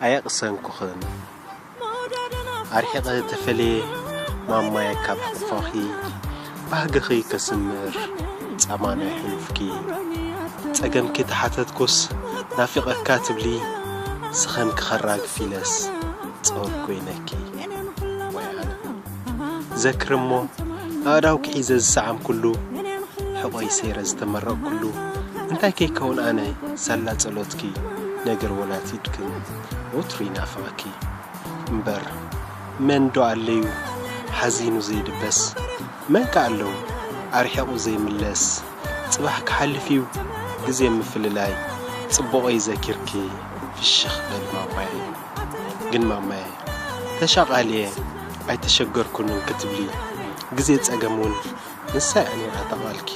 ኣየቕሰንኩኽን። ኣርሒቐ ተፈልየ ማማየ ካብ ሕቑፎኺ፣ ባህግኺ ከስምር ጻማ ናይ ሕሉፍኪ። ጸገምኪ ተሓተትኩስ ናፊቐካ ትብሊ፣ ስኸምኪ ከራግፍ ኢለስ ጸወል ኮይነኪ። ወይ ኣነ ዘክር እሞ ኣእዳውኪ ሒዘ ዝሰዓምኩሉ፣ ሕቖይ ሰይረ ዝተመረቕኩሉ፣ እንታይ ከይከውን ኣነ ሳላ ጸሎትኪ፣ ነገር ወላቲድክን ወትሩ ይናፍቐኪ። እምበር መን ዶ ኣለዩ ሓዚኑ ዘይድበስ? መን ከ ኣለዉ ኣርሒቑ ዘይምለስ? ጽባሕ ክሓልፍ እዩ ግዜ ምፍልላይ፣ ጽቡቐይ ዘኪርኪ ፍሽኽ በሊ ማማየ። ግን ማማየ፣ ተሻቓልየ ኣይተሸገርኩንን ክትብሊ፣ ግዜ ጸገም እውን ንሳ እያ ነይራ ተቓልኪ።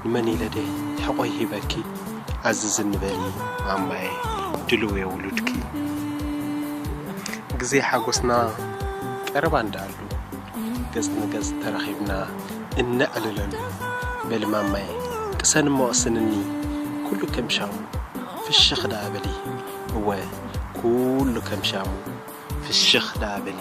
ንመን ኢለ ደ ሕቖይ ሂበኪ? ኣዝዝኒ በሊ ማማየ፣ ድልው እየ ውሉድኪ። ግዜ ሓጎስና ቀረባ እንዳኣሉ፣ ገጽ ንገጽ ተራኺብና እነዕልለሉ። በሊ ማማየ፣ ቅሰኒ እሞ ቅስንኒ፣ ኩሉ ከም ሻሙ ፍሽኽ ደኣ በሊ። እወ፣ ኩሉ ከም ሻሙ ፍሽኽ ደኣ በሊ።